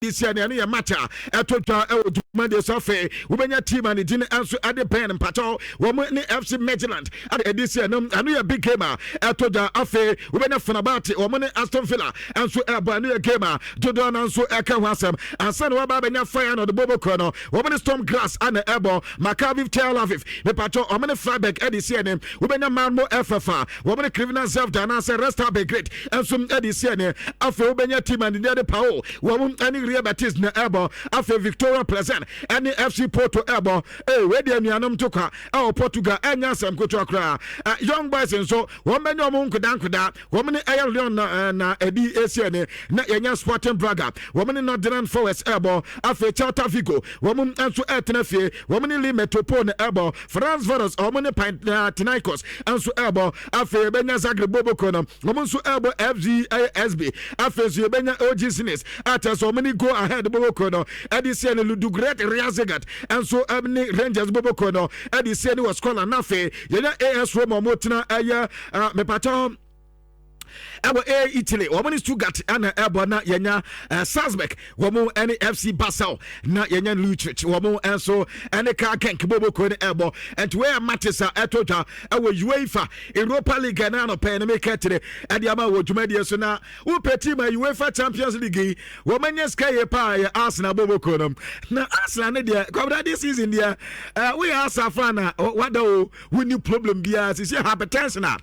This year ɛno yɛ match a ɛto dwa ɛwɔ dwumadie so. Afei wobɛnya team a ne din nso ɛde bɛn mpakyɛw, wɔn ne FC Midtjylland ɛde ɛdi si ɛno. Ɛno yɛ big game a ɛto dwa. Afei wobɛnya Fenerbahce, wɔn ne Aston Villa nso ɛbɔ. Ɛno yɛ game a dodoɔ no nso ɛka ho asɛm ansa na wɔaba abɛnya Feyenoord bɔbɔ kuro no, wɔn ne Sturm Graz ana ɛbɔ. Maccabi Tel Aviv mepakyɛw, wɔn ne Freiburg ɛde si ɛne. Wobɛnya Malmo FF a wɔn ne Crvena Zvezda anaasɛ Red Star Belgrade nso ɛde si ɛne. Afei wobɛnya team a ne din de PAOK, wɔn ɛne Real Betis na ɛbɔ. Afei Viktoria Plzen ɛne FC Porto ɛbɔ. Ee, wei deɛ, anuanom to kwa ɛwɔ Portugal, ɛnyɛ asɛm ketewa koraa. Young Boys nso wɔn bɛnyɛ wɔn nkoda nkoda, wɔn ne ɛyɛ Lyon na ɛdi esi ɛne. Na yɛnya Sporting Braga, wɔn ne Nottingham Forest ɛbɔ. Afei Celta Vigo, wɔn nso ɛtena fie, wɔn ne Lille Metropole na ɛbɔ. Ferencvaros, wɔn ne Panathinaikos nso ɛbɔ. Afei yɛbɛnya Zagreb Boboko no, wɔn nso ɛbɔ FG ɛyɛ SB. Afei nso yɛbɛnya OGC Nice atɛ sɛ wɔn ne Go Ahead Boboko no ɛde sie no. Ludogorets Razgrad nso ne Rangers Boboko no ɛde sie no wɔ Scotland. Na afei yɛnya AS Roma, wɔn tena ɛyɛ mepatɔ ɛwɔ a Italy, wɔn ne Stuttgart ɛna ɛbɔ. Na yɛnya Salzburg, wɔn ɛne FC Basel. Na yɛnya Utrecht, wɔn nso ɛne KAA Genk boboko ne ɛbɔ. Nti wɔyɛ matches a ɛto dwa ɛwɔ UEFA Europa League ɛna anɔpɛ ne meka kyerɛ ɛde ama wɔ dwumadie so. Na wopɛ team a UEFA Champions League yi wɔn anya sika yie paa, yɛ Arsenal boboko no. Na Arsenal ne deɛ, kwabra, this season deɛ, woyɛ Arsenal fan a wada o, wonni problem biara. Sisi hypertension a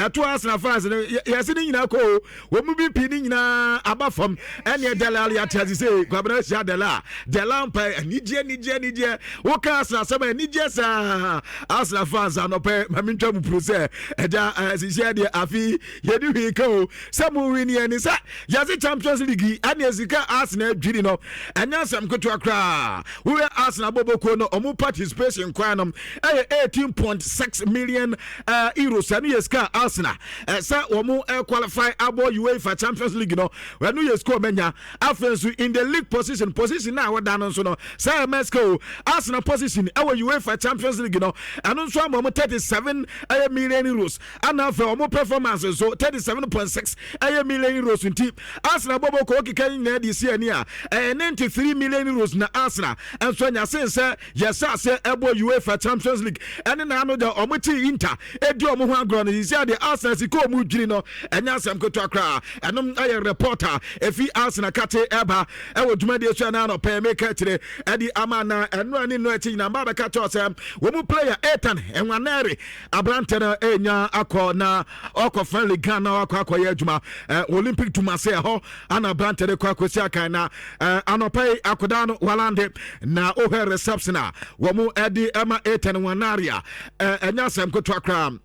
ɛto Arsenal fans no, yɛsi ne nyinaa kɔ o, wɔn mu bi pii ne nyinaa aba fam. Ɛne Dele Alli ate ase sɛ kwabena ahyia Dele a Dele ampa anigyeɛ, anigyeɛ, anigyeɛ. Woka Arsenal asɛm a, anigyeɛ saa. Arsenal fans, anɔpɛ maame ntwa mu puru sɛ ɛgya sisi deɛ, afi yɛde hwee ka o sɛ mo wi ni ɛni sɛ yɛse Champions League yi ɛne sika Arsenal adwiri no, ɛnyɛ asɛm ketewa koraa. Woyɛ Arsenal bɔbɔkuo no, ɔmo participation kwan no ɛyɛ €18.6 million. Ɛno yɛ sika Arsenal sɛ wɔn qualify abɔ UEFA Champions League no, ɛno yɛ sika ɔmɛnya. Afei nso in the league position na wɔda no nso no sɛ ɛmɛ sika o. Arsenal position ɛwɔ UEFA Champions League no, ɛno nso ama wɔn 37 ɛyɛ million euros. Ana afei wɔn performance nso 37.6 ɛyɛ million euros. Nti Arsenal bɔbɔ kɔ okeka nyinaa de si ani a, ɛyɛ €93 million na Arsenal nso anya sen sɛ yɛsɛ ase ɛbɔ UEFA Champions League. Ɛne naano deɛ ɔmo ti Inter edi ɔmo ho agorɔ no, sisi adeɛ Arsenal sika ɔmo dwiri no, ɛnyɛ asɛm ketewa koraa. Ɛnom ɛyɛ reporter efi Arsenal kate ɛba ɛwɔ dwumadie so. Ɛna anɔpɛ meka kyerɛ ɛde ama na ɛnora ne nnora akyi nyinaa mba bɛka kyerɛ sɛ wɔn mu player Ethan Nwaneri, aberante no ɛnya akɔ na ɔkɔ friendly Ghana, wakɔ akɔyɛ adwuma Olympic Tumase ɛhɔ ana aberante no kɔ akɔsi akan. Na anɔpa yi akɔdaa no walande na wohwɛ reception a wɔn ɛde ɛma Ethan Nwaneri a, ɛnyɛ asɛm ketewa koraa.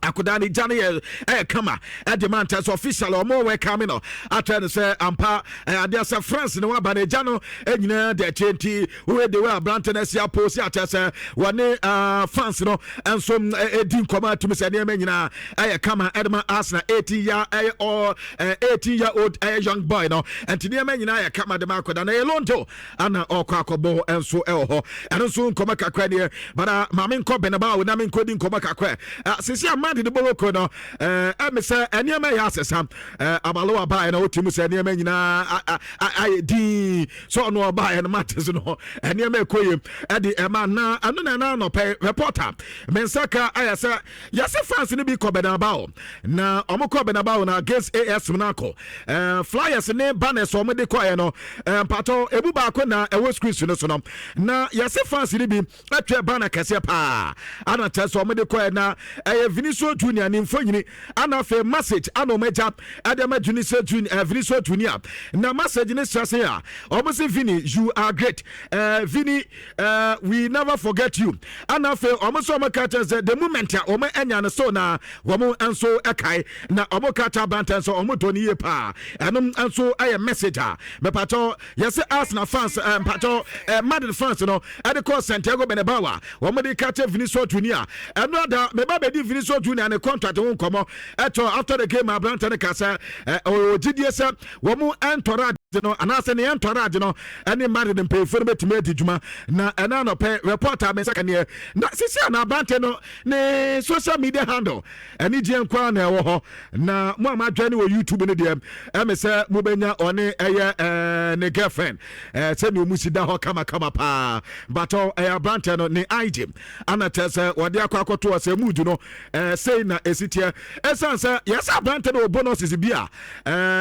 Akodaa ne gya no yɛ ɛyɛ kama ɛde ma ntɛ sɛ official ɔmo wɔ kame no atɛ no sɛ ampa ɛyɛ adeɛ sɛ France ne waba ne gya no nyinaa de akyire. Nti woyɛ de wɔ aberante no asi apo si akyɛ sɛ wɔne fans no nso ɛdi nkɔmɔ atumi sɛ nneɛma nyinaa ɛyɛ kama ɛde ma Arsenal 18 year ɛyɛ ɔ 18 year old ɛyɛ young boy no. Nti nneɛma nyinaa yɛ kama de ma akɔda na ɛyɛ londo ana ɔkɔ akɔbɔ nso ɛwɔ hɔ. Ɛno nso nkɔmɔ kakra deɛ bada maame nkɔ Bernabeu na me nkɔ di nkɔmɔ kakra. Sisi a Madrid bɔwɔ no, ɛmi sɛ nneɛma yɛ asesa. Abalo abaayɛ na wotumi sɛ nneɛma nyinaa ayɛ dii sɛ ɔno ɔbaayɛ no matches no, nneɛma ɛkɔ yie ɛde ɛma. Na ɛno na ɛna anɔpɛ reporter me nsa ka ayɛ sɛ yɛsɛ fans no bi kɔ Bernabeu na ɔmo kɔ Bernabeu na against AS Monaco, flyers ne banners ɔmo de kɔɛ no, mpatɔ ebu baako na ɛwɔ screen so no so no. Na yɛsɛ fans no bi atwa banner kɛseɛ paa ana kyerɛ sɛ ɔmo de kɔɛ na ɛyɛ Vinicius Junior ne mfonyini, ana afei message ana ɔmo agya ɛde ama Vinicius Junior, Vinicius Junior. Na message ne hyɛ se a ɔmo se, "Vini, you are great. Vini, we never forget you." Ana afei ɔmo nso ɔmo ka kyerɛ sɛ the moment a ɔmo anya no so na wɔn nso ɛkae na ɔmo ka kyerɛ aberantɛ nso ɔmo dɔ ne yie paa. Ɛnom nso ɛyɛ message a mepatɔ yɛsɛ Arsenal fans, mpatɔ Madrid fans no ɛde kɔ Santiago Bernabeu a wɔn de ka kyerɛ Vinicius Junior. Ɛno ada meba bɛdi Vinicius Junior ne contract ho nkɔmɔ. Ɛtɔ after the game, aberantɛ no ka sɛ ɔwɔ gyidie sɛ wɔn ɛntɔrɔ. No anaasɛ ne yɛntɔre no ɛne Madrid mpanyinfoɔ no bɛtumi adi dwuma. Na ɛna anɔpɛ report a mensa kaneɛ na sisi a na aberante no ne social media handle ɛne gyeɛ nkoa na ɛwɔ hɔ. Na mo a madwa ne wɔ YouTube no deɛ, ɛme sɛ mobɛnya ɔne ɛyɛ ne girlfriend sɛnea ɔmu si da hɔ kamakama paa. Batɔ ɛyɛ aberante no ne IG ana kyerɛ sɛ wɔde akɔ akɔto sɛ mood no sei na ɛsi teɛ, ɛsiane sɛ yɛsɛ aberante no wɔ bonuses bi a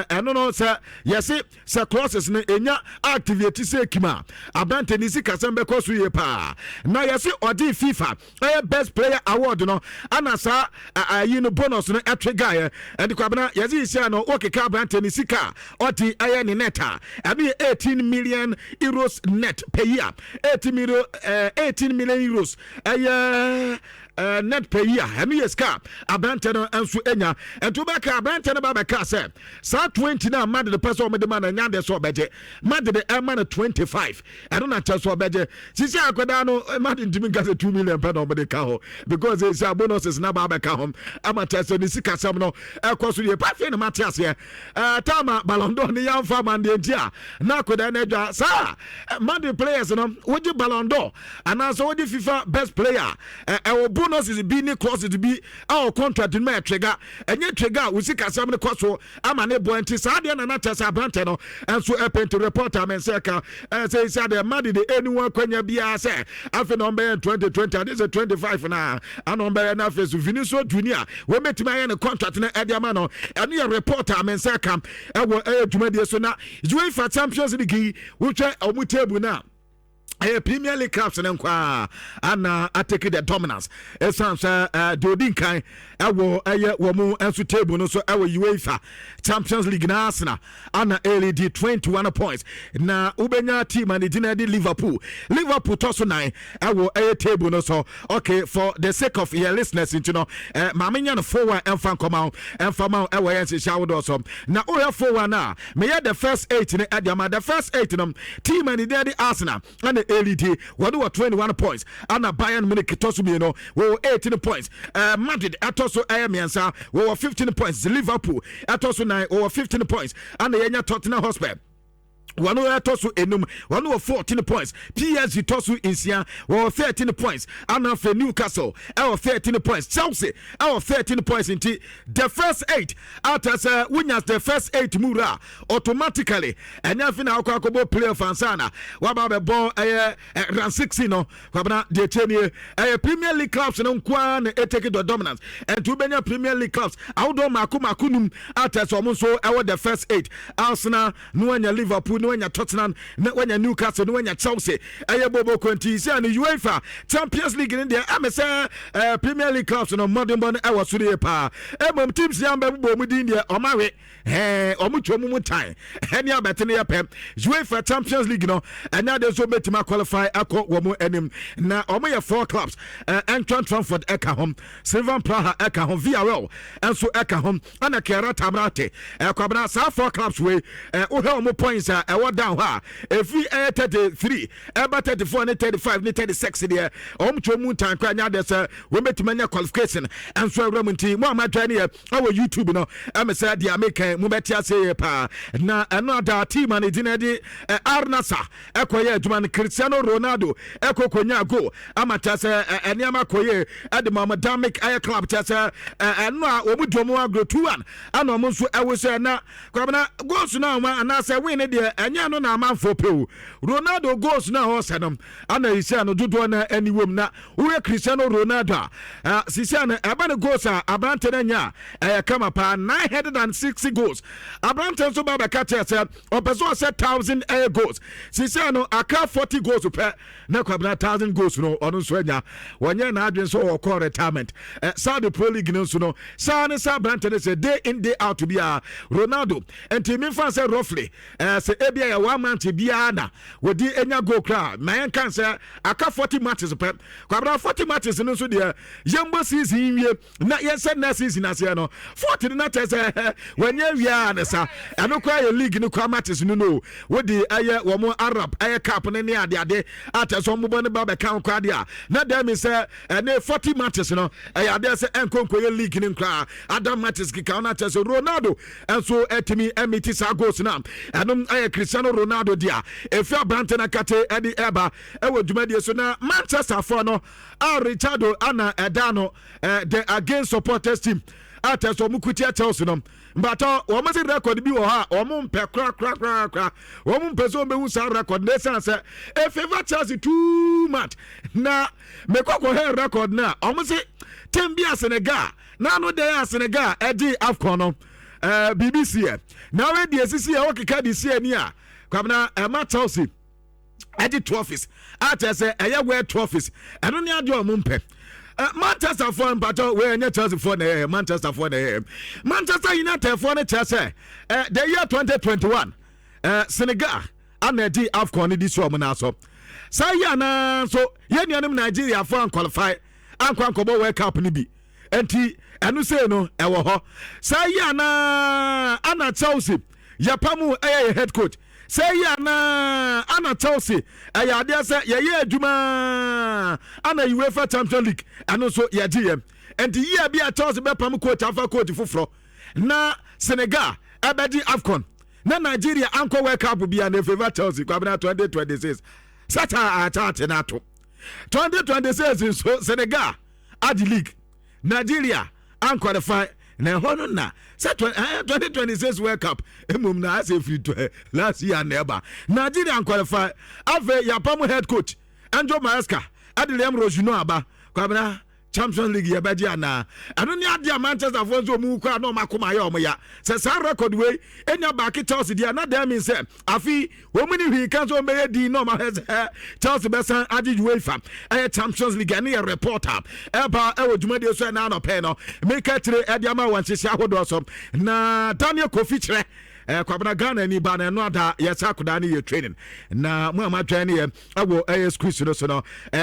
ɛno no sɛ yɛse sɛ clauses no ɛnya activate sɛ kim a, aberante ne sikasɛm bɛkɔ so yie paa. Na yɛse ɔgye FIFA ɛyɛ best player award no ana saa ayi no bonus no ɛtwe gaeɛ. Ɛnti Kwabena, yɛse yisia no wokeka aberante ne sika a ɔde ɛyɛ ne net a, ɛno yɛ €18 million net per year, 18 million, €18 million ɛyɛ net per year. Ɛno yɛ sika aberante no nso anya. Ɛnti wobɛka aberante no ba bɛka sɛ saa 20 no a Madrid pɛ sɛ ɔmode ma no, ɛnya deɛ sɛ ɔbɛgye. Madrid ɛma no 25, ɛno na kyɛ sɛ ɔbɛgye. Sisi akwadaa no, Madrid ntumi nka sɛ 2 million pɛ na ɔmode ka ho, because ɛsi a bonuses na ba bɛka ho ama kyɛ sɛ ne sikasɛm no ɛkɔ so yie. Pafei no mate aseɛ tama Ballon d'Or ne yɛmfa ma deɛ nti a na akwadaa no adwa saa. Madrid players no wogye Ballon d'Or anaasɛ wogye FIFA best player, ɛwɔ bonuses bi ne clauses bi a wɔ contract no ma ɛtrigger. Ɛnyɛ trigger a, wo sikasɛm no kɔ so ama ne boɔ. Nti saa deɛ nana kyɛ sɛ aberantɛ no nso ɛpɛnti report a me nsɛ ka sɛ sɛ adeɛ Madrid ɛni wɔn akwanya biara sɛ afei na ɔmbɛyɛ 2020 ade sɛ 25 na ana ɔmbɛyɛ no. Afei so Vinicius Junior wɔmɛtumi ayɛ ne contract no ɛde ama no. Ɛno yɛ report a me nsɛ ka ɛwɔ ɛyɛ dwumadie so. Na UEFA Champions League yi, wohwɛ ɔmo table no a, ɛyɛ Premier League clubs no nkoa ana atake the dominance, ɛsiane sɛ deɛ ɔdi nkan ɛwɔ ɛyɛ wɔn mu nso table no so ɛwɔ UEFA Champions League na Arsenal ana ɛlead 21 points. Na wobɛnya team a ne din de Liverpool. Liverpool tɔ so 9 ɛwɔ ɛyɛ table no so. Okay, for the sake of your listeners nti no, maame nya no 4-1 ɛmfa nkɔma wo, ɛmfa ma wo ɛwɔ yɛn nhyehyɛ ahodoɔ so. Na wohwɛ 4-1 a meyɛ the first eight no ɛde ama the first eight no, team a ne din de Arsenal ɛna ɛlead, wɔde wɔ 21 points, ana Bayern Munich tɔ so mmienu, wɔwɔ 18 points. Madrid ɛtɔ so ɛyɛ mmiɛnsa, wɔwɔ 15 points. Liverpool ɛtɔ so 9, wɔwɔ 15 points, ana yɛnya Tottenham Hotspur, wɔn ɛtɔ so enum, wɔn wɔ 14 points. PSG tɔ so nsia, wɔwɔ 13 points, ana afei Newcastle ɛwɔ 13 points, Chelsea ɛwɔ 13 points. Nti the first eight ata sɛ wonya the first eight mu wura, automatically ɛnyɛ afei na akɔ akɔbɔ playoff ansa na waba abɛbɔ ɛyɛ round 16 no. Kwabena, deɛ kyɛ nie, ɛyɛ Premier League clubs no nkoa na ɛtake the dominance. Ɛnti wobɛnya Premier League clubs ahodoɔ mako mako num ata sɛ ɔmo nso ɛwɔ the first eight: Arsenal, na wanya Liverpool, na wanya Tottenham, na wanya Newcastle, na wanya Chelsea. Ɛyɛ bobo kwanti sɛ ne UEFA Champions League no deɛ, ɛmɛ sɛ Premier League clubs no mmɔdenbɔ no ɛwɔ soro yie paa. Mmom teams yɛn bɛbobɔ mu din deɛ, ɔmawe ɛɛ ɔmo twɛ mu mu tan ɛne abɛte no yɛ pɛ. UEFA Champions League no, ɛnyɛ ade nso bɛtumi aqualify akɔ wɔn anim. Na ɔmo yɛ four clubs: Eintracht Frankfurt ɛka ho, Slavia Praha ɛka ho, Villarreal ɛnso ɛka ho, ɛna Kairat Almaty. Ɛkwabena, saa four clubs wei, wohwɛ ɔmo points a ɛwɔ down hɔ a, ɛfiri ɛyɛ 33 ɛba 34 ne 35 ne 36 deɛ, ɔmo twɛ mu ntan kora nyɛ adeɛ sɛ wɔn bɛtumi anya qualification ɛnso awura mu. Nti mo a madwa ne yɛ ɛwɔ YouTube no, ɛmɛ sɛ deɛ ameka mo bɛte ase yɛ paa. Na ɛno ada team a ne din de Al Nassr ɛkɔyɛ adwuma no, Cristiano Ronaldo ɛkɔ kɔnya goal ama kyɛ sɛ nneɛma kɔyɛ ɛde ma ɔmo Damac ɛyɛ club kyɛ sɛ ɛno a wɔn di ɔmo agorɔ 2-1, ɛna ɔmo nso ɛwɔ sɛ na Kwabena goals no a wɔn anaasɛ win no deɛ, ɛnyɛ no na amanfoɔ pɛ o. Ronaldo goals no a ɔsɛ no ana yisia no dodoɔ no ani wɔm. Na woyɛ Cristiano Ronaldo a, sisia no ɛba ne goals a aberante no anya a, ɛyɛ kama paa, 960 goals. Aberante nso ba bɛka kyerɛ sɛ ɔpɛ sɛ ɔsɛ 1,000 ɛyɛ goals. Sisia no aka 40 goals pɛ na Kwabena 1,000 goals no ɔno nso anya. Wɔnyɛ n'adwene nso ɔkɔ retirement. Saudi Pro League no nso no saa ne saa aberante no sɛ day in day out biara Ronaldo. Nti memfa sɛ roughly sɛ ebia yɛ one month biara na wɔdi enya goal koraa ma yɛnka sɛ aka 40 matches pɛ. Kwabena, 40 matches no nso deɛ, yɛmbɔ season wie na yɛnsɛ next season aseɛ no, 40 no na kyerɛ sɛ wɔnyɛ wia ne sa. Ɛno koraa yɛ league no koraa matches no wode ɛyɛ wɔn Arab ɛyɛ cup no ne adeade akyɛ sɛ ɔmobɔ no ba bɛka ho koraa deɛ a, na dɛm mi sɛ ɛne 40 matches no ɛyɛ adeɛ sɛ ɛnkɔnkɔyɛ league no nkoraa ada matches keka no akyɛ sɛ Ronaldo ɛnso ɛtumi ɛmeet saa goals no a ɛnom ɛyɛ. Ɛyɛ Cristiano Ronaldo dea. Efi aberante no akate ɛde ɛba ɛwɔ dwumadie so na Manchester foɔ no a Richardo ana ɛda no the against supporters team a kyerɛ sɛ wɔn kutia Chelsea no mbatɔ wɔn se record bi wɔ hɔ a wɔn mpɛ korakorakorakora. Wɔn mpɛ sɛ wɔn bɛhu saa record na esan sɛ efavour Chelsea too much. Na mekɔ kɔhɛ record no a, wɔn se team bi a Senegal na ano dɛ a Senegal ɛgye AFCON no, biribi si yɛ na wɔn deɛ esisi yɛ wɔkeka de si ani a, Kwabena, ɛma Chelsea ɛgye trophies a kyerɛ sɛ ɛyɛ world trophies. Ɛno ne adeɛ a wɔn mpɛ. Manchester foɔ mpatɔ wei, ɛnyɛ Chelsea foɔ na ɛyɛ, Manchester foɔ na ɛyɛ. Manchester United foɔ no kyerɛ sɛ the year 2021, Senegal ana ɛgye AFCON no di so ɔmo nan so. Saa yi anaa nso yɛn nuanom Nigeria foɔ anqualify ankɔ ankɔbɔ World Cup no bi, nti ɛno sei no ɛwɔ hɔ. Saa yi anaa ana Chelsea yɛpa mu ɛyɛ yɛ head coach. Sɛ yi anaa ana Chelsea ɛyɛ adeɛ sɛ yɛyɛ adwuma ana UEFA Champions League ɛno nso yɛgye yɛ. Nti yia bi a Chelsea bɛpam coach afa coach foforɔ na Senegal ɛbɛgye AFCON na Nigeria ankɔ World Cup bi a na efavour Chelsea. Kwabena, 2026 sɛta akyate no ato 2026 nso Senegal agye league, Nigeria anqualify na ɛhɔ no na sɛ 2026 World Cup mmom na asɛ firi last year na ɛba Nigeria anqualify. Afei yɛapam head coach Enzo Maresca, ɛde Liam Rosenior aba. Kwabena, Champions League yɛbɛgye anaa? Ɛno ne adeɛ a Manchester foɔ nso ɔmu kɔ a na ɔmo akoma ayɛ ɔmo ya sɛ saa record wei ɛnya baake Chelsea deɛ, na dɛm mean sɛ afei wɔn ni hwii ka sɛ wɔn bɛyɛ din na ɔmo ahwɛ sɛ Chelsea bɛsan agye UEFA ɛyɛ Champions League. Ɛne yɛ reporter ɛba ɛwɔ dwumadie so ɛna anɔpɛ no meka kyerɛ ɛde ama wɔn nhyehyɛ ahodoɔ so. Na Daniel Kofi Kyerɛ, Kwabena, Ghana ni ba na ɛno ada yɛsɛ akodaa no yɛ training na mo a moadwɛn no yɛ ɛwɔ ɛyɛ schools no so no,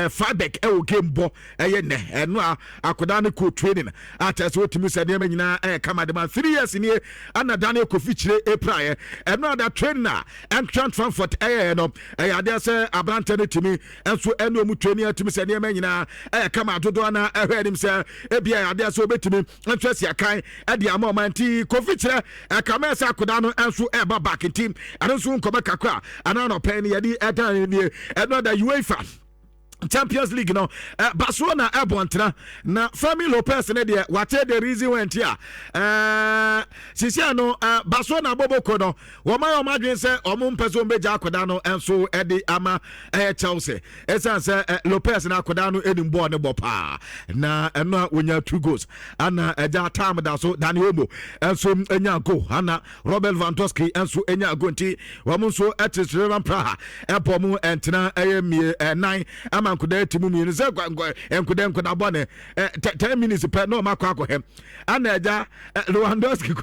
Freiburg ɛwɔ game bɔ ɛyɛ nnɛ. Ɛno a akodaa no kɔ training a kyerɛ sɛ wotumi sɛ nneɛma nyinaa ɛyɛ kama de ma 3 years nie ana Daniel Kofi Kyerɛ ɛpiraeɛ. Ɛno ada training a Eintracht Frankfurt ɛyɛ no, ɛyɛ adeɛ sɛ aberantɛ no tumi nso ɛne ɔmu training atumi sɛ nneɛma nyinaa ɛyɛ kama dodoɔ na ɛhwɛ anim sɛ ebia ɛyɛ adeɛ sɛ wobɛtumi nso asi akan ɛde ama ɔman. Nti Kofi Kyerɛ ɛkama sɛ akodaa no nso ɛba back, nti ɛno nso nkɔmɛ kakra anaa nɔpɛ no yɛde ɛdan nie. Ɛno ada UEFA Champions League no, Barcelona ɛbɔ ntena na Fermin Lopez ne deɛ wate the reason why nti a sisia no Barcelona bɔbɔko no wɔn ayɛ wɔn adwene sɛ wɔn mpɛ sɛ wɔn bɛgya akwadaa no nso ɛde ama ɛyɛ Chelsea, ɛsiane sɛ Lopez na akwadaa no anim bɔɔl ne bɔ paa na ɛno a wɔnya two goals ana ɛgya time da so. Dani Olmo nso nya goal ana Robert Lewandowski nso nya goal, nti wɔn nso ɛte Slavia Praha ɛbɔ mu ɛntena ɛyɛ mie ɛnan ama nkoda ti mu mmienu sɛ nkoda nkoda bɔ ne 10 minutes pɛ na ɔmo akɔ akɔhɛ ana ɛgya Lewandowski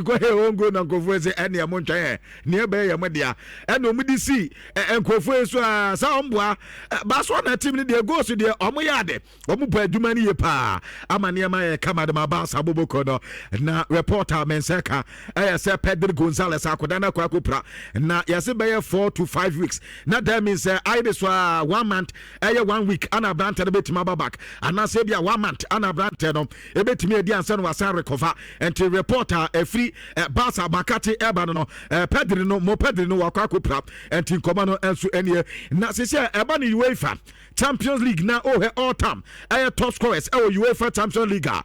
kɔ hɛ own goal na nkurɔfoɔ sɛ ɛne ɛmo ntwɛn ɛ nea ɛbɛyɛ yɛ mo dea ɛna ɔmo de si nkurɔfoɔ yi so a saa ɔmo boa Barcelona team no deɛ, goals deɛ ɔmo yɛ ade, ɔmo bɔ adwuma no yie paa ama nneɛma yɛ kama de ma Barca boboko no. Na reporter mɛnsa ka ɛyɛ sɛ Pedri Gonzales akoda no akɔ akɔpira na yɛse bɛyɛ 4 to 5 weeks, na that means sɛ ayɛ de so a one month ɛyɛ one week ana aberantɛ no bɛtumi aba back, anaasɛ bi a one month ana aberantɛ no ɛbɛtumi adi ansa no wasan recover. Nti report a ɛfiri Barca makate ɛba no, Pedri no mo Pedri no wakɔ akɔpira, nti nkɔmɔ no nso ɛnie. Na sɛ ɛba no UEFA Champions League na ɔhɛ all time ɛyɛ top scorers ɛwɔ UEFA Champions League a,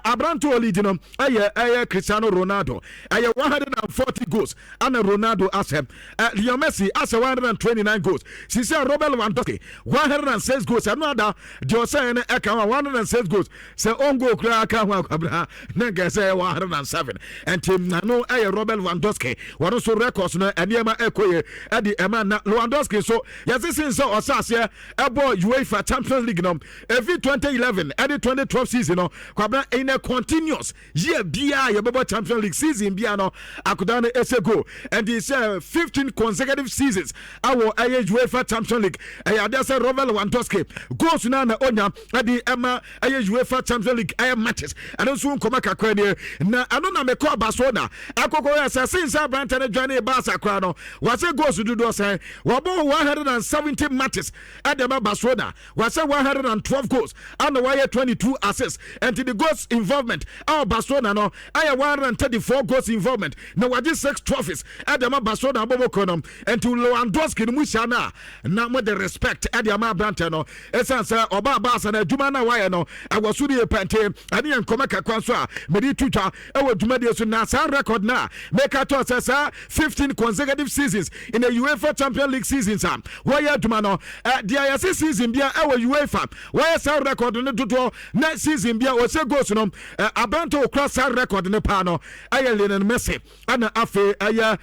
aberante ɔlead no ɛyɛ Cristiano Ronaldo, ɛyɛ 140 goals ana Ronaldo asɛ. Leo Messi asɛ 129 goals. Sisi a Robert Lewandowski 106 goals. Ɛno ada deɛ ɔsɛ no ɛka ho a 106 goals sɛ own goal koraa ka ho akwabra na nka ɛsɛ ɛyɛ 107. Nti nano ɛyɛ Robert Lewandowski, wɔn nso records no nneɛma ɛkɔ yie ɛde ɛma. Na Lewandowski nso yɛsɛ sin sɛ ɔsɛ aseɛ ɛbɔ UEFA Champions League no efi 2011 ɛde 2012 season no, Kwabena, in a continuous year biara yɛbɛbɔ Champions League season biara no, akoda no ɛsɛ goal. Ɛnti sɛ 15 consecutive seasons awɔ ɛyɛ UEFA Champions League. Ɛyɛ adeɛ sɛ Robert Lewandowski goals no na onya ɛde ɛma ɛyɛ UEFA Champions League ɛyɛ matches. Ɛno nso nkɔmɔ kakra nie, na ɛno na mekɔ Barcelona ɛkɔkɔ yɛ sɛ since aberantɛ no dwane Barca koraa no, wɔasɛ goals dodoɔ sɛn? Wɔbɔ 170 matches ɛde ma Barcelona, wɔasɛ 112 goals ana wɔayɛ 22 assists. Ɛnti the goals involvement ɛwɔ Barcelona no ɛyɛ 134 goals involvement, na wɔagye 6 trophies ɛde ma Barcelona abɔbɔkɔ no. Ɛnti Lewandowski no mu hyia no a, na mode respect ɛde ama aberantɛ no, ɛsiane sɛ ɔbaa Barca no, adwuma no a wayɛ no ɛwɔ so de yɛ pɛnte. Ɛne yɛ nkɔmɔ kakra nso a mede to twa ɛwɔ dwumadie so. Na saa record no a meka kyerɛ sɛ saa 15 consecutive seasons in the UEFA Champions League seasons a wɔyɛ adwuma no, deɛ yɛse season bia ɛwɔ UEFA wɔyɛ saa record no dodoɔ na season bia ɔsɛ goals no, aberante okura saa record no paa no ɛyɛ Lionel Messi, ɛna afei ɛyɛ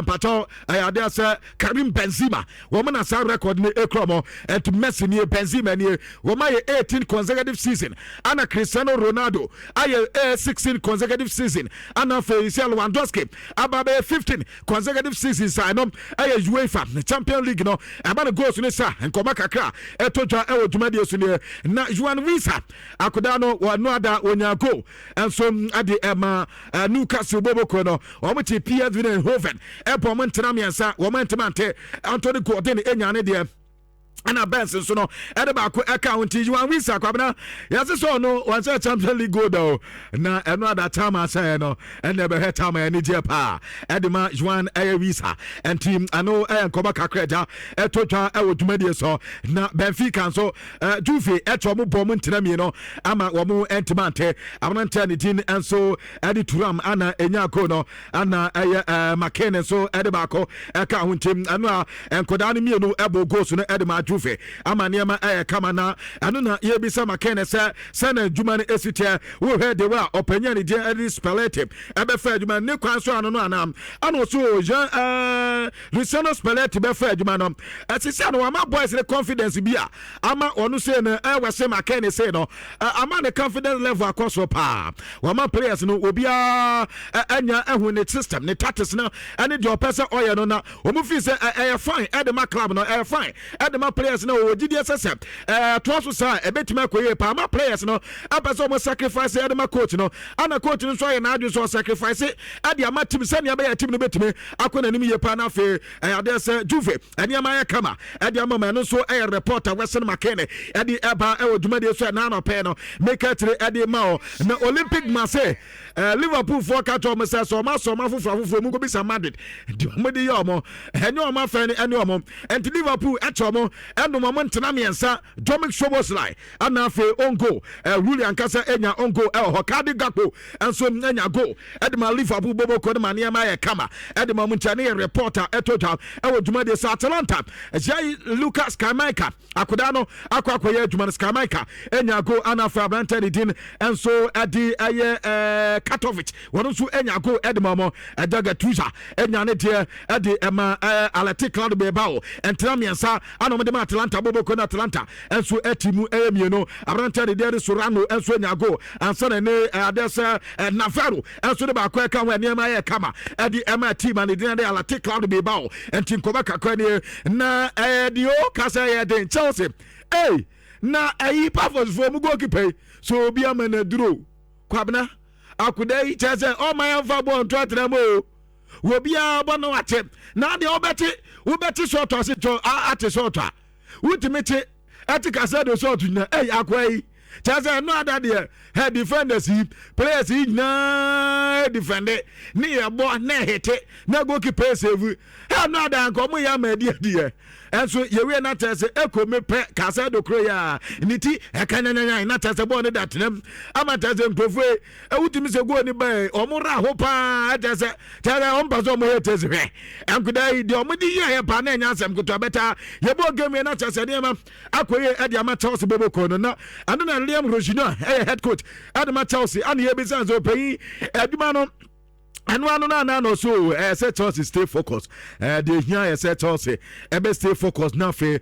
mpatɔ ɛyɛ adeɛ sɛ Karim Benzema. Wɔn na saa record no ekura wɔn. Ɛnti Messi nie, Benzema nie, wɔn ayɛ 18 consecutive season, ɛna Cristiano Ronaldo ayɛ 16 consecutive season, ɛna afei sɛ Lewandowski aba bɛyɛ 15 consecutive seasons a ɛno ɛyɛ UEFA Champions League no. Ɛba no goals ne sa nkɔmɔ kakra ɛtɔ dwa ɛwɔ dwumadie so nie. Na Yoane Wissa akodaa no, wɔno ada wɔnya goal ɛnso ɛde ɛma Newcastle boboko no. Wɔn te PSV Eindhoven ɛbɔ wɔn ntena mmiɛnsa, wɔn ntoma nte. Anthony Gordon enya ne deɛ, ɛna Benz nso no ɛde baako ɛka ho. Nti Yoane Wissa, Kwabena, yɛse sɛ ɔno wɔnsɛ Champions League goal da o, na ɛno ada tam asɛɛ no, ɛna ɛbɛhwɛ tam a ɛne gyeɛ paa ɛde ma Yoane ɛyɛ Wissa. Ɛnti ɛno ɛyɛ nkɔmɔ kakra agya ɛtɔ dwa ɛwɔ dwumadie so. Na Benfica nso, Juve ɛkyɛ ɔmo bɔ ɔmo ntena mmienu ama wɔn ntoma nte. Aberante ne din nso ɛde Turam ana enya goal no, ana ɛyɛ McKennie nso ɛde baako ɛka ho. Nti ɛno a nkɔdaa no mmienu ɛbɔ goals no ɛde ma Juve ama nneɛma ɛyɛ kama. Na ɛno na yɛbisa McKennie sɛ sɛnɛ adwuma no esi teɛ, wohwɛ de wa ɔpanyin ne din ɛde Spalletti ɛbɛfɛ adwuma ne kwan so ano no anam ɛna ɔso Jean Luciano Spalletti bɛfɛ adwuma no, ɛsisi ano wama boys ne confidence bi a ama ɔno sei no, ɛwɔ sɛ McKennie sei no ama ne confidence level akɔ so paa. Wama players no obiara ɛnya ɛho ne system, ne tactics no ɛne deɛ ɔpɛ sɛ ɔyɛ no, na wɔn fi sɛ ɛyɛ fine ɛde ma club no, ɛyɛ fine ɛde ma players no. Wɔwɔ gyidie sɛ ɛɛ toa so saa, ɛbɛtumi akɔ yie paa ama players no. Ɛpɛ sɛ wɔn sacrifice ɛde ma coach no, ana coach no nso ayɛ n'adwene sɛ ɔsacrifice ɛde ama team sɛnea ɛbɛyɛ team no bɛtumi akɔ n'anim yie paa. Na afei ɛyɛ adeɛ sɛ Juve ɛnneɛma ayɛ kama ɛde ama ma. Ɛno nso ɛyɛ reporter Weston McKennie ɛde ɛba ɛwɔ dwumadie so. Ɛna anɔpɛ no meka kyerɛ ɛde ma ɔ na Olympic Marseille, Liverpool foɔ ka kyerɛ ɔmo sɛ ɔmo asɔ ɔmo afoforɔ afoforɔ mu nkɔbisa Madrid deɛ ɔmo de yɛ ɔmo, ɛne ɔmo afɛn ne ɛne ɔmo. Ɛnti Liverpool ɛkyɛ ɔmo ɛnum ɔmo ntena mmiɛnsa. Dominik Szoboszlai ɛna afei own goal, Rulli ankasa enya own goal ɛwɔ hɔ. Cody Gakpo ɛnso enya goal ɛde ma Liverpool boboko no ma nneɛma ayɛ kama ɛde ma ɔmo. Nkyɛn ne yɛ reporter ɛtɔ dwa ɛwɔ dwumadie so. Atalanta ɛhyia Lucas Scamacca, akodaa no akɔ akɔyɛ adwuma no. Scamacca enya goal, ana afei aberante ne din nso ɛde ɛyɛ Catovic, wɔn nso enya goal ɛde ma ɔmo. Ɛda Gattuso enya ne deɛ ɛde ɛma Athletic Club Bilbao. Ɛntena mmiɛnsa ana ɔmo de ma Atalanta boboko no. Atalanta nso ɛti mu ɛyɛ mmienu. Aberante ne deɛ de Sorano nso enya goal ansa na ne adeɛ sɛ Navarro nso de baako ɛka ho. Nneɛma yɛ kama ɛde ɛma team a ne din de Athletic Club Bilbao. Ɛnti nkɔmɔ kakra nie na ɛyɛ deɛ o kasa yɛ den. Chelsea, ei, na ɛyi Pafos foɔ mu goalkeeper yi so obi ama na duro. Kwabena, akoda yi kyerɛ sɛ ɔma yɛmfa bɔɔl nto atena mu o, obiara bɔ no ate na deɛ wobɛte sɔɔtɔ ase twɛ ate sɔɔtɔ a wotumi te ɛte kasa de sɔɔtɔ nyina. Ɛyi akoa yi kyerɛ sɛ ɛno ada deɛ ɛ defenders yi, players yi nyinaa defend ne yɛ bɔ na ɛhete na goalkeeper save. Ɛno ada nka ɔmo yɛ ama adi adiɛ, ɛnso yɛwie na kyerɛ sɛ eko me pɛ kasa do koro yɛ a ne ti ɛka nyanyanyan na kyerɛ sɛ bɔɔl ne da tenam ama kyerɛ sɛ nkurɔfoɔ yi ɛwotumi sɛ goal ne ba ɔmo ra ho paa. Ɛkyerɛ sɛ ɔmo pɛ sɛ ɔmo yɛ kyerɛ sɛ hwɛ nkodaa yi deɛ ɔmo de yɛ yɛ paa na ɛnya asɛm ketewa bɛta. Yɛbɔ game yɛ na kyerɛ sɛ nneɛma akɔ yie ɛde ama Chelsea bɔbɔ no. Na ɛno na Liam Rosenior ɛyɛ head coach ɛde ma Chelsea, ana yɛbisa sɛ ɔpanyin adwuma no. Ɛno ano no anan na ɔso ɛyɛ sɛ Chelsea stay focus. Deɛ ehia yɛ sɛ Chelsea ɛbɛ stay focus na afei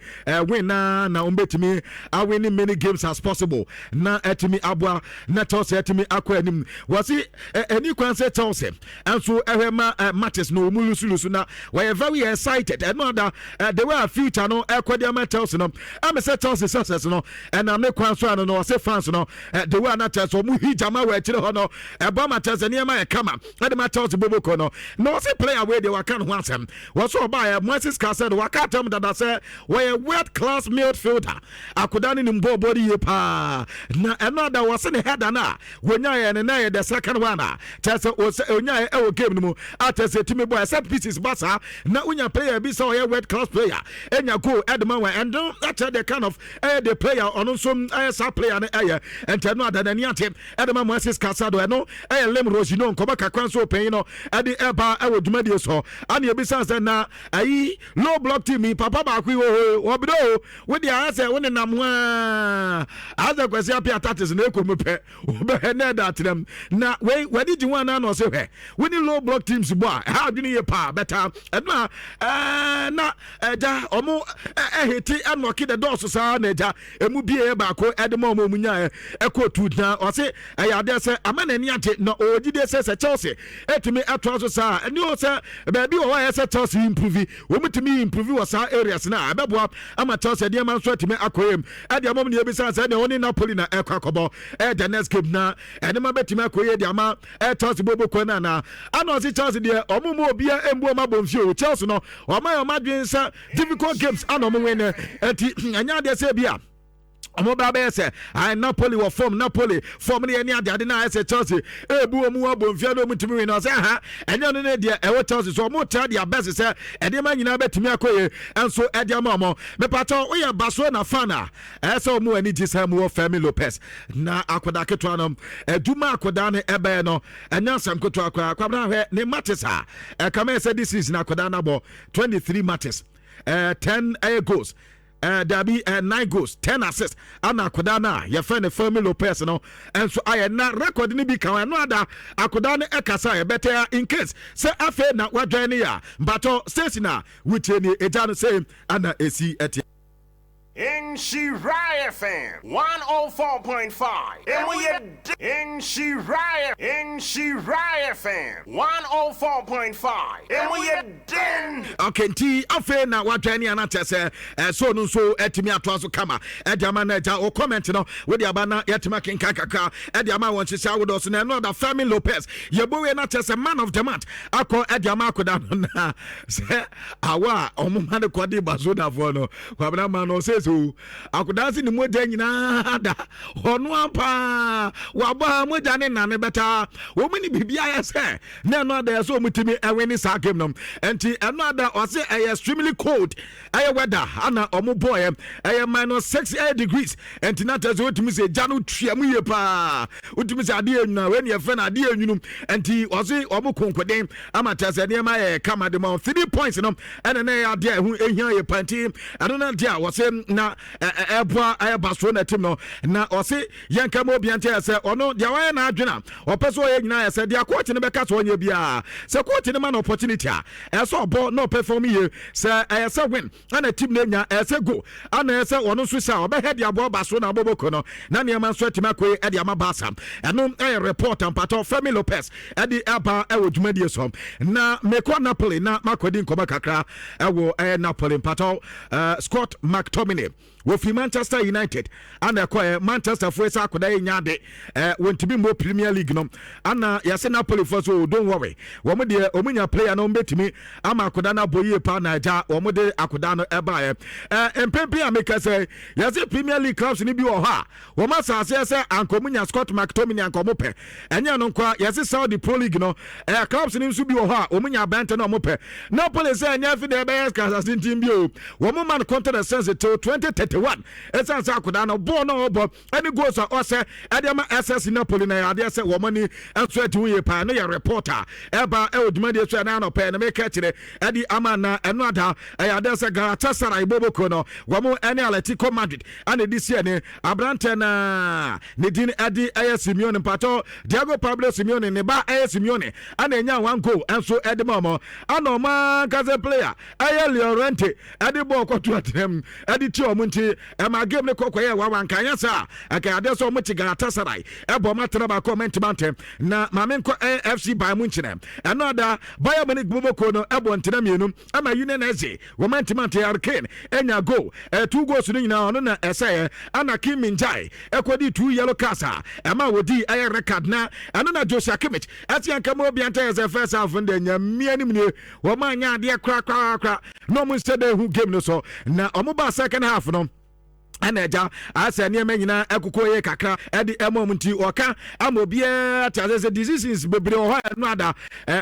win na wɔn bɛtumi awin many games as possible na ɛtumi aboa na Chelsea ɛtumi akɔ anim. Wɔsi ɛni kwan sɛ Chelsea ɛnso ɛhwɛ ma matches no wɔn lose lose na wɔyɛ very excited. Ɛno ada the way a future no ɛkɔ de ama Chelsea no, ɛmɛ sɛ Chelsea success no ɛnam ne kwan so ano no, ɔsɛ fans no, the way a na Chelsea wɔn hi gyama wɔ akyire hɔ no, ɛbɔ ama Chelsea nneɛma yɛ kama ɛde ma Chelsea boboko no. Na ɔsɛ player wei deɛ, waka ne ho asɛm, wɔsɛ ɔbaayɛ Moises Caicedo, waka atam dada sɛ wɔyɛ world class midfielder. Akoda ne nim bɔɔl bɔɔl yie paa, na ɛno ada wɔsɛ ne header no a wɔnyaeɛ no na yɛ the second one a kyerɛ sɛ ɔsɛ ɔnyaeɛ ɛwɔ game no mu a kyerɛ sɛ tumi bɔ set pieces ba saa na wonya player bi sɛ ɔyɛ world class player ɛnya goal ɛde ma wɔn. Ɛno akyerɛ the kind of ɛyɛ the player ɔno nso ɛyɛ saa player no ɛyɛ. Ɛnti ɛno ada n'ani ate ɛde ma Moises Caicedo. Ɛno ɛyɛ Liam Rosenior nkɔmɔ kakra nso ɔpanyin no ɛde ɛba ɛwɔ dwumadie so. Ana ebisa sɛ na ayi low block team yi, papa baako yi wɔ hɔ, wɔbere o, wode ayɛ sɛ wo nenam ho a asɛ Kwasi Apia tactics na ɛkɔ mu pɛ, wobɛhwɛ na ɛda atenam na wei w'ani gye ho anaa? Na ɔsɛ hwɛ, wo ne low block teams bɔ a, ɛha adwene yie paa bɛta ɛno a na ɛgya ɔmo ɛhete ɛnɔke the doors saa na ɛgya emu bie baako ɛde ma ɔmo nyaɛ ɛkɔ tu. Na ɔse ɛyɛ adeɛ sɛ ama n'ani agye na ɔwɔ gyidie sɛ Chelsea ɛtumi ɛtoa so saa. Ɛne o sɛ baabi wɔ hɔ a ɛsɛ Chelsea improve, wɔn tumi improve wɔ saa areas na ɛbɛboa ama Chelsea nneɛma nso atumi akɔ yam ɛde ama mu. Nea ebisa sɛ ɛnea ɔne Napoli na ɛkɔ akɔbɔ ɛyɛ the next game na ɛnema bɛtumi akɔ yie de ama ɛ Chelsea bobo kɔ no anaa? Ana ɔse Chelsea deɛ, ɔmo mu obia mbu ɔmo abɔ mfie o. Chelsea no, ɔmo ayɛ ɔmo adwene sɛ difficult games ana ɔmo win, ɛnti ɛnyɛ adeɛ sɛ bi a ɔmo bɛ abɛyɛ sɛ ayi Napoli wɔ fam, Napoli fam ne yɛ ne ade ade na ayɛ sɛ Chelsea ebu ɔmo abɔ mfie na ɔmo tumi win. Ɔsɛ ha ɛnyɛ no ne deɛ ɛwɔ Chelsea so, ɔmo tra deɛ abɛsi sɛ ɛnneɛma nyinaa bɛtumi akɔ yie ɛnso ɛde ama ɔmo. Mepatɔ woyɛ Barcelona fan a, ɛyɛ sɛ ɔmo ani gye sɛ mo wɔ Fermin Lopez na akwadaa ketewa no, adwuma akwadaa no ɛbɛyɛ no ɛnyɛ asɛm ketewa koraa. Kwabena, hwɛ ne matches a ɛkama sɛ this season akwadaa no abɔ 23 matches, 10 ɛyɛ goals, dabi, 9 goals, 10 assists ana akwadaa no a yɛfrɛ no Fermin Lopez no ɛnso ayɛ. Na record no bi ka ɛno ada akwadaa no ɛkasa yɛbɛtɛ in case sɛ afei na wadwan ne yɛ a mpatɔ station a wotie nie, ɛgya no sɛ ana ɛsi ɛte. Nhyira FM 104.5. Emu yɛ Nhyira, Nhyira FM 104.5. Emu yɛ den. Okay, nti afei na wadwan ne ana kyɛ sɛ ɛso no nso atumi atoa so kama ɛde ama no. Agya wo comment no wode aba na yɛatumi akenkan kakra ɛde ama wɔn nhyehyɛ ahodoɔ so. Na ɛno ada Fermin Lopez yɛbɔwie no kyɛ sɛ man of the match akɔ ɛde ama akoda no, na sɛ awa a ɔmo ma no kɔde Barcelonafoɔ no, Kwabena ma no ɔsɛ sɛ o akoda se ne mogya nyinaa da ɔno ampaa wabɔ a mogya ne nane bɛtaa wɔn ne biribi ayɛ sɛ na ɛno ada yɛ sɛ ɔmo tumi ɛwin ne saa game no. Nti ɛno ada ɔse ɛyɛ extremely cold ɛyɛ weather ana ɔmo bɔɔyɛ, ɛyɛ -6 ɛyɛ degrees. Nti na kyerɛ sɛ wotumi sɛ gya no tua mu yie paa, wotumi sɛ adeɛ enwunu a wei ne yɛfrɛ no adeɛ enwunu. Nti ɔse ɔmo konkoden ama kyerɛ sɛ nneɛma yɛ kama de ma 3 points no ɛna na ɛyɛ adeɛ a ɛho ehia yɛ pa. Nti ɛno na adeɛ a wɔse na ɛboa ɛyɛ Barcelona team no. Na ɔse yɛnka ma obia nkyɛn sɛ ɔno deɛ wayɛ n'adwene a ɔpɛ sɛ ɔyɛ nyinaa yɛ sɛ deɛ coach no bɛka sɛ ɔnyɛ biara, sɛ coach no ma no opportunity a, ɛsɛ sɛ ɔbɔ na ɔperform yie. Sɛ ɛyɛ sɛ win ana team no anya, ɛyɛ sɛ goal ana ɛyɛ sɛ ɔno nso sɛ a ɔbɛhɛ de aboa Barcelona abɔbɔkɔ no na nneɛma nso atumi akɔ yi ɛde ama Barca. Ɛno ɛyɛ report ampatɔ Fermin Lopez ɛde ɛba ɛwɔ dwumadie so. Na mekɔ Napoli na makɔdi nkɔmɔ kakra ɛwɔ ɛyɛ Napoli. Mpatɔ Scott McTominay wɔfiri Manchester United ana ɛkɔɛ. Manchester foɔ sɛ akɔda yɛ nya ade wɔntumi mmɔ Premier League no ana yɛsɛ Napoli foɔ so, don't worry, wɔn deɛ wɔn nya player no, wɔn bɛtumi ama akɔda no abɔ yie paa. Na agya wɔn de akɔda no ɛbaeɛ mpempem a meka sɛ yɛsɛ Premier League clubs no bi wɔ hɔ a wɔn asase sɛ anka wɔn nya Scott McTominay anka wɔn pɛ. Ɛnyɛ no nkoa, yɛsɛ Saudi Pro League no clubs no nso bi wɔ hɔ a wɔn nya abɛnte na wɔn pɛ. Napoli sɛ ɛnyɛ fi deɛ ɛbɛyɛ kasase ntim bi o, wɔn ma no contract extension till 2030. 31, ɛsiane sɛ akodaa no bɔɔl no a ɔbɔ ɛne goals a ɔsɛ ɛde ama SS Napoli na yɛ adeɛ sɛ wɔn ani nso adi ho yie paa. No yɛ report a ɛba ɛwɔ dwumadie so ɛna anɔpɛ na meka kyerɛ ɛde ama. Na ɛno ada ɛyɛ adeɛ sɛ Galatasaray boboko no, wɔn ɛne Atletico Madrid ɛna ɛde si ɛne aberantɛ na ne din ɛde ɛyɛ Simeone, mpatɔ Diego Pablo Simeone ne ba ɛyɛ Simeone, ɛna ɛnya one goal ɛnso ɛde ma ɔmo, ɛna ɔmo ankasa player ɛyɛ Llorente ɛde bɔɔl kɔto atenam ɛde ti ɔmo, nti ɛma game ne kɔkɔ yɛ wawa. Nkanyɛ saa ɛka adeɛ sɛ ɔmo te Galatasaray ɛbɔ ɔmo atena baako, ɔmo ntoma ntɛm. Na maame nkɔ ɛyɛ FC Bayern Munich. Ɛno ada Bayern Munich boboko no ɛbɔ ntena 2 ɛma Union SG wɔn ntoma ntɛ. Harry Kane ɛnya goal, 2 goals no nyinaa ɔno na ɛsɛɛ, ɛna Kim Min Jae ɛkɔdi two yellow cards a ɛma wɔdi ɛyɛ red card. Na ɛno na Joshua Kimmich ɛte yɛn kama obi anta yɛ sɛ first half no deɛ nyamia nim nie, wɔn anya adeɛ korakorakora na wɔn nhyɛ dɛ hu game no so. Na wɔn ba second half no, ɛna agya asɛ nneɛma nyinaa ɛkokɔ yɛ kakra ɛde ɛma ɔmo, nti ɔka ama obiara te ase sɛ decisions bebree wɔ hɔ a ɛno ada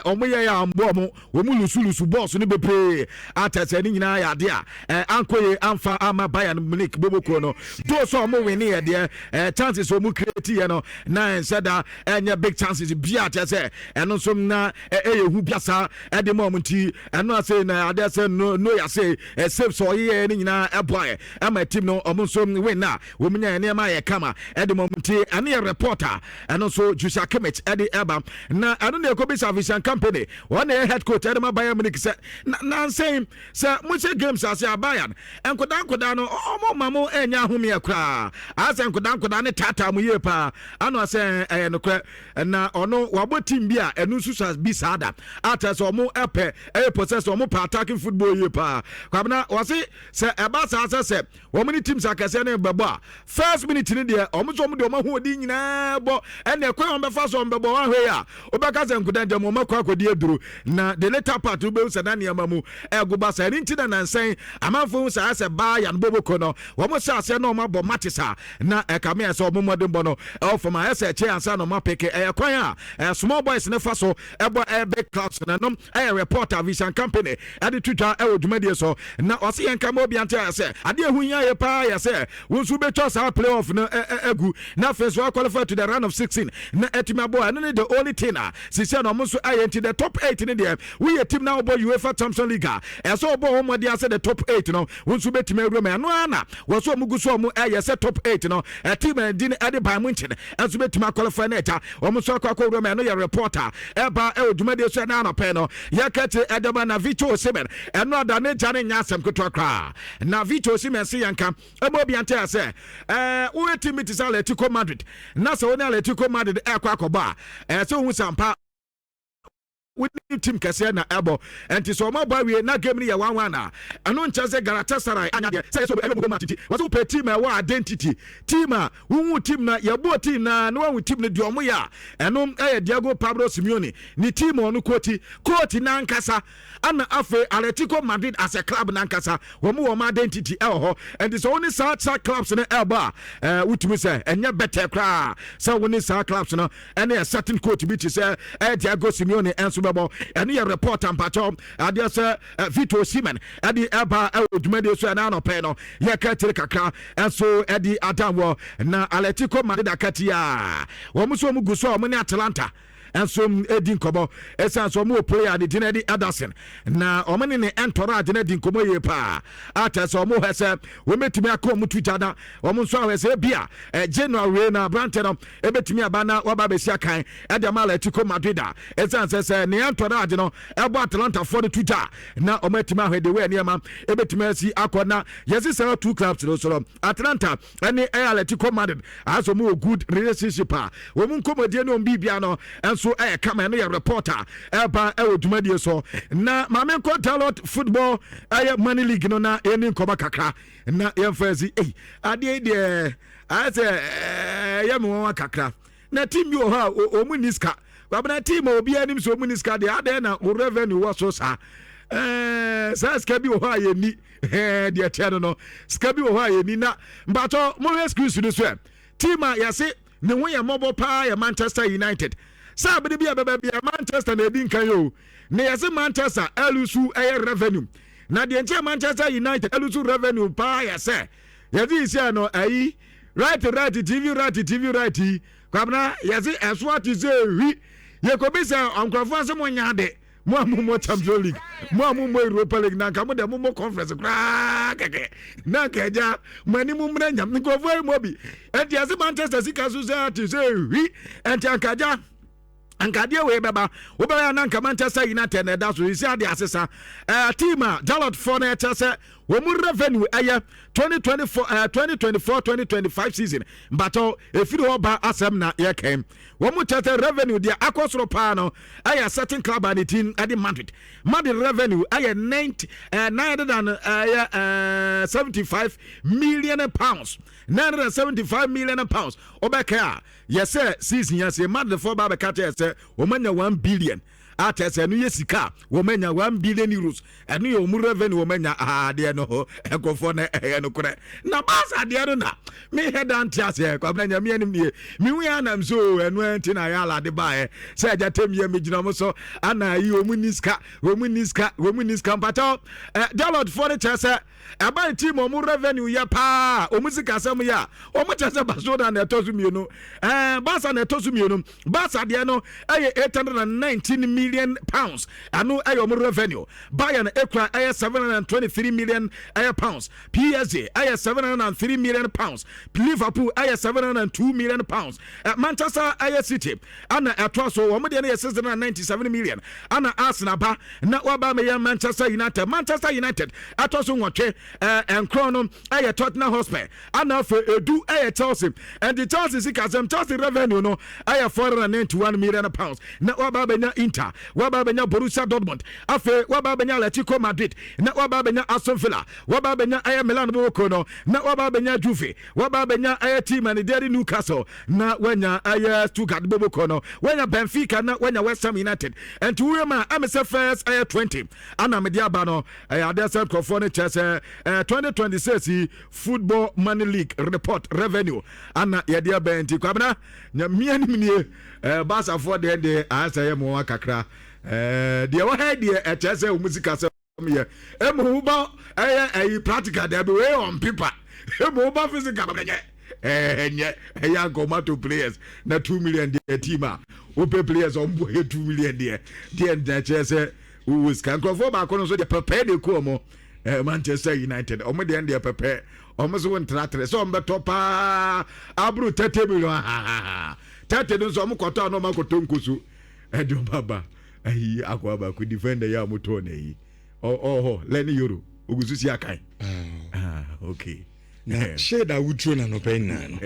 ɔmo yɛ yɛ ambɔ ɔmo, wɔn lose balls no bebree ata sɛ ne nyinaa yɛ ade a ankɔ yie amfa ama Bayern Munich boboko no. Doo so ɔmo win yɛ deɛ, chances ɔmo create yɛ no na ɛnsɛ da ɛnyɛ big chances bia kyɛ sɛ ɛno nso na ɛyɛ hu bia saa ɛde ma ɔmo. Nti ɛno ase na adeɛ sɛ no no yɛ ase save sɛ ɔyɛ ne nyinaa ɛboa yɛ ɛma team no ɔmo nso win na wɔn nya nneɛma yɛ kama ɛde ma ɔmo. Nti ɛno yɛ report a ɛno nso Joshua Kimmich ɛde ɛba. Na ɛno na ɛkɔbisa Vincent Kompany, wɔn na ɛyɛ head coach ɛde ma Bayern Munich, sɛ nansɛn sɛ mo hyɛ games ase a, Bayern nkoda nkoda no ɔmo ma mo ɛnya ahomeɛ koraa, asɛ nkoda nkoda ne taataa mo yie paa. Ano asɛ ɛyɛ nokorɛ na ɔno wabɔ team bi a ɛno nso sa bi saa da ata sɛ ɔmo ɛpɛ ɛyɛ possess, ɔmo pɛ attacking football yie paa. Kwabena wɔse sɛ ɛba saa sɛ wɔn ne teams akɛseɛ ne bɛbɔ a, first minute ni deɛ ɔmo nso ɔmo de ɔmo ahoɔden nyinaa bɔ, ɛnna ɛkwan wɔn bɛfa so ɔmo bɛbɔ wɔn ahwɛ yi a, wobɛka sɛ nkuda nkyɛn wɔn akɔ akɔdi aduro, na the later part wobɛhu sɛ na nneɛma mu ɛgo ba saa. Ɛne nti na nansɛn amanfo hu sɛ ayɛ sɛ Bayern boboko no, wɔn hyɛ aseɛ na wɔn abɔ matches a na ɛka me sɛ ɔmo mmɔden bɔ no ɛwɔ fam a ɛsɛ ɛkyɛ ansa na ɔmo apeke. Ɛyɛ kwan a small boys ne fa so ɛbɔ ɛyɛ big clubs na nom. Ɛyɛ report a Vincent Kompany ɛde to dwa ɛwɔ dwumadie so, na ɔsi yɛn kama obi ante ayɛ sɛ adeɛ ehu hia yɛ paa yɛ sɛ wɔn nso bɛtwa saa playoff no ɛgu na afei nso qualify to the round of 16 na ɛtumi abɔ. Ɛno ne the only thing a sisi na ɔmo nso ayɛ. Nti the top eight ne deɛ, woyɛ team na wɔbɔ UEFA Champions League a, ɛsɛ ɔbɔ wɔn mmɔden asɛ the top eight no wɔn nso bɛtumi awura mu. Ɛno ara na wɔso ɔmo gu so ɔmo ɛyɛ sɛ top eight no team a ɛdi ɛde Bayern Munich ɛnso bɛtumi aqualify na ɛgya wɔn nso akɔ akɔ wura mu. Ɛno yɛ report a ɛba ɛwɔ dwumadie so. Ɛna anɔpɛ no yɛka kyerɛ ɛdɛm na Victor Osimhen, ɛno ada ne gya ne nya asɛm ketewa koraa, na Victor Osimhen se yɛnka ɛma obi ante sɛ woyɛ team bi te sɛ Atletico Madrid na sɛ wo ne Atletico Madrid ɛkɔ akɔbɔ a, ɛɛ sɛ wohu sampa wone team kɛseɛ na ɛbɔ. Ɛnti sɛ ɔmo abɔ awie na game no yɛ 1-1 a, ɛno nkyɛn sɛ Galatasaray anya deɛ sɛ yɛ sɛ ɛyɛ ɔmo titi wɔsɛ wopɛ team a ɛwɔ identity, team a wohu team na yɛbɔ team na wahu team no deɛ ɔmo yɛ a, ɛno ɛyɛ Diego Pablo Simeone ne team a ɔno coach nankasa, ana afei Atletico Madrid as a club nankasa wɔn identity ɛwɔ hɔ. Ɛnti sɛ wɔn ne saa clubs no ɛbɔ a, wotumi sɛ ɛnyɛ bɛtɛ koraa sɛ wɔn ne saa clubs no ɛne a certain coach bi te sɛ Diego Simeone ɛnso bɛbɔ. Ɛno yɛ report ampakyɛw adeɛ sɛ Victor Osimhen ɛde ɛba ɛwɔ dwumadie so. Ɛna anɔpɛ no yɛka kyerɛ kakra ɛnso ɛde adam wɔ na Atletico Madrid akati a wɔn nso wɔn gu so a wɔn ne Atalanta ɛnso ɛdi nkɔmɔ, ɛsiane sɛ ɔmo wɔ player ne din ɛde Ederson na ɔmo ne entourage no adi nkɔmɔ yie paa akyɛ sɛ ɔmo hɛ sɛ wɔmɛtumi aka ɔmo tu gya na ɔmo nso ahwɛ sɛ ebi a January na aberante no ɛbɛtumi aba na waba abɛsi akan ɛde ama Atletico Madrid a, ɛsiane sɛ ne entourage no ɛbɔ Atalantafoɔ no tu gya na ɔmo atumi ahwɛ de wɔ nneɛma ɛbɛtumi asi akɔ. Na yɛsi sɛ two clubs no so no, Atalanta ɛne ɛyɛ Atletico Madrid, asɛ ɔmo wɔ good relationship a wɔn nkɔmmɔdie ne wɔn biribia no nso ɛyɛ kama. Ɛno yɛ report a ɛba ɛwɔ dwumadie so. Na maame nkɔ Dalot Football ɛyɛ Money League no na yɛni nkɔmmɔ kakra na yɛmfa asi ei adeɛ yi deɛ ayɛ sɛ ɛyɛ me wɔn kakra. Na team bi wɔ hɔ a wɔn ni sika, wabena team a obiara anim sɛ wɔn ni sika deɛ, adeɛ na wo revenue wɔ so saa, saa sika bi wɔ hɔ a yɛni deɛ kyɛ no, sika bi wɔ hɔ a yɛni. Na mbatɔ mohwɛ screen so no so ɛ, team a yɛse ne ho yɛ mmɔbɔ paa yɛ Manchester United. Sɛ abere bi a bɛbɛ bia Manchester na edi nkan yi o, na yɛse Manchester ɛlose ɛyɛ revenue, na deɛ nkyɛn Manchester United ɛlose revenue paa yɛ sɛ Yɛde isia no ayi right right TV right TV right yi Kwabena yɛse ɛso ate sɛ hwi. Yɛkɔbi sɛ nkurɔfoɔ ase mo nya ade. Mo a mommɔ Champions League, mo a mommɔ Europa League, na nka mo deɛ mommɔ conference koraa kɛkɛ. Na nka agya mo anim mmra nyam. Nkurɔfoɔ yi mmɔ bi. Ɛnti yɛse Manchester sika so sɛ ate sɛ hwi. Ɛnti anka agya anka adeɛ wei bɛba wobɛyɛ na anka Manchester United na ɛda so sisi adeɛ asesa ɛɛ team a Charlotte foɔ no ɛkyɛ sɛ wɔn mu revenue ɛyɛ 2024 ɛɛ 2024 2025 season mbatɔ efiri hɔ ba asɛm na yɛkɛn wɔn mu kyɛ sɛ revenue deɛ akɔ soro paa no ɛyɛ certain club a ne team ɛde Madrid. Madrid revenue ɛyɛ 90 ɛɛ 900 ɛyɛ ɛɛ £75 million, £975 million. Ɔbɛkɛ a yɛsɛ season yɛn sɛ Madridfoɔ ba bɛka kyerɛ sɛ wɔn anya 1 billion atɛ sɛ ɛno yɛ sika a wɔn anya €1 billion. Ɛno yɛ wɔn revenue wɔn anya adeɛ no hɔ. Nkurɔfoɔ no ɛyɛ no korɛ na baasa adeɛ no na mehɛ da nte aseɛ. Kwabena Nyame anim nie, mehu yɛ anam so ɛno nti na yɛ alade baeɛ sɛ agya tɛm yɛ megyina mo so ana yi wɔn ni sika, wɔn ni sika, wɔn ni sika. Mpakyɛw ɛ Dalotfoɔ no kyerɛ sɛ ɛban team ɔmo revenue yɛ paa, ɔmo sika asɛm yɛ a ɔmo kyerɛ sɛ Barcelona na ɛtɔ so mmienu, Barca na ɛtɔ so mmienu. Barca deɛ no ɛyɛ £819 million. Ɛno ɛyɛ ɔmo revenue. Bayern ekura ɛyɛ 723 million ɛyɛ pounds. PSG ɛyɛ £703 million. Liverpool ɛyɛ £702 million. Manchester ɛyɛ City ɛna ɛtoa so, wɔn deɛ no yɛ 697 million. Ɛna Arsenal ba na waba mɛyɛ Manchester United. Manchester United ɛtɔ so nwɔtwe. Nkron no ɛyɛ Tottenham Hotspur, ɛna afei 10 ɛyɛ Chelsea. Ɛnti Chelsea sika sɛm, Chelsea revenue no ɛyɛ £491 million. Na waba abɛnya Inter, waba abɛnya Borussia Dortmund, afei waba abɛnya Atletico Madrid, na waba abɛnya Aston Villa, waba abɛnya ɛyɛ Milan boboko no, na waba abɛnya Juve, waba abɛnya ɛyɛ team a ne deɛ Newcastle, na wanya ɛyɛ Stuttgart boboko no, wanya Benfica, na wanya West Ham United. Ɛnti woyɛ ma ɛmɛ sɛ first ɛyɛ 20 ana mede aba no. Ɛyɛ adeɛ sɛ nkurɔfoɔ no kyerɛ sɛ 2026 yi Football Money League report revenue ana yɛde aba. Nti Kwabena Nyamea nim nie, Basafoɔ deɛ ayɛ sɛ yɛ mmoa kakra. Deɛ wɔ ha deɛ ɛkyerɛ sɛ wɔn sika sɛ yɛ emu woba ɛyɛ ɛyi practical deɛ bi wei on paper, emu woba physical bɛnyɛ ɛnyɛ ɛyɛ anka ɔmo ato players na 2 million deɛ, team a wopɛ players ɔmo bɔ yɛ 2 million deɛ ntina kyerɛ sɛ wowɔ sika. Nkurɔfoɔ baako no nso deɛ pɛpɛɛ de ku ɔmo Manchester United, ɔmo deɛ pɛpɛɛ ɔmo so ntratere sɛ ɔmo bɛtɔ paa aburo 30 million hahaha. 30 no nso ɔmo kɔtɔ a na ɔmo akɔtɔ nkoso ɛde ɔmo aba ayi akɔ abaako defender yi a ɔmo tɔɔ na yi ɔhɔ Leny Yoro ogu so si akan. Ah, okay. Na shade a woturo na nɔpɛ nyinaa no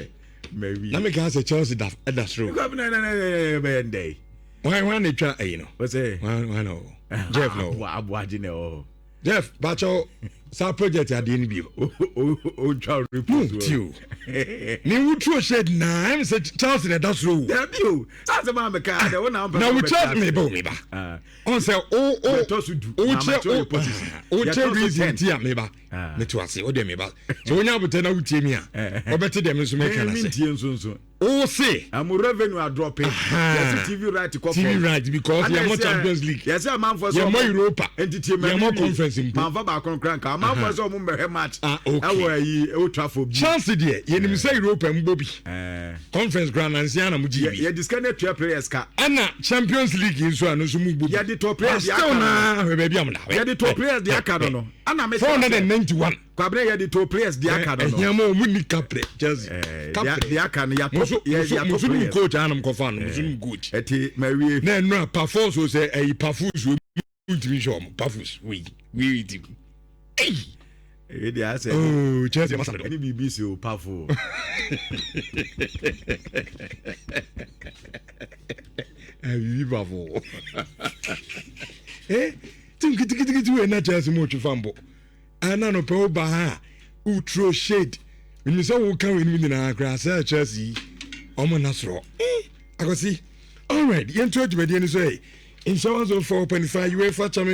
na meka sɛ Chelsea da ɛda soro. Bɛyɛ ndɛ. Hwan na etwa ayi no? Ɔsɛ hwan na ɔwɔ Jeff na ɔwɔ? Aboagye na ɛwɔ. Jeff bakyɛw saa project adeɛ no bio. Ɔtwa report. Mu ti o ne woturo shade na ɛm sɛ Chelsea na ɛda soro o. Dabi o, saa sɛ maa meka adɛ wo na. Na wo Chelsea meba o, meba ɔn sɛ o o o kyɛ o o kyɛ reason ti a meba meto ase o deɛ meba sɛ wonya abotɛ na wotie mi a wɔbɛte deɛ me nso meka na sɛ o se. Amu revenue adrop. Yɛsɛ TV right kɔ. TV right because yɛmɔ Champions League. Yɛsɛ amanfo sɛ yɛmɔ Europa. Nti tie ma yɛmɔ Conference mpo. Manfa baako nkura nka amanfo sɛ ɔmo mbɛhwɛ match. Ah, okay. Ɛwɔ ayi Old Trafford bi. Chelsea deɛ yɛnim sɛ Europa mbɔ bi. Conference kura nansi ana mo gyi bi. Yɛde sika ne tua players ka. Ɛna Champions League nso ano nso mu bɔ bi. Yɛde tɔ players de aka no. Still na hwɛ baabi am na. Yɛde tɔ players de aka no. Ana me 491. Kwabena yɛde tɔ players de aka no. Ɛhiɛ ma ɔmu ni kaprɛ Chelsea. Kaprɛ de aka no yɛatɔ yɛatɔ players. Musu coach anam kɔfa no musu coach. Ɛti ma wie. Na ɛnura pafos o sɛ ɛyi pafos o ntumi nhyɛ ɔmo pafos wei wei ti. Eyi. Eyi de asɛ. Ooo Chelsea masa do. Ɛni biribi si o pafo. Biribi pafo. Team kitikiti wei na Chelsea mu otwi fa mbɔ. Ɛna no pɛ wo ba ha a woturo shade menim sɛ woka wei no nyinaa koraa sɛ Chelsea yi ɔmo na soro akɔsi. Alright, yɛnto adwumadie no so ɛ nhyɛ 104.5 UEFA Champions.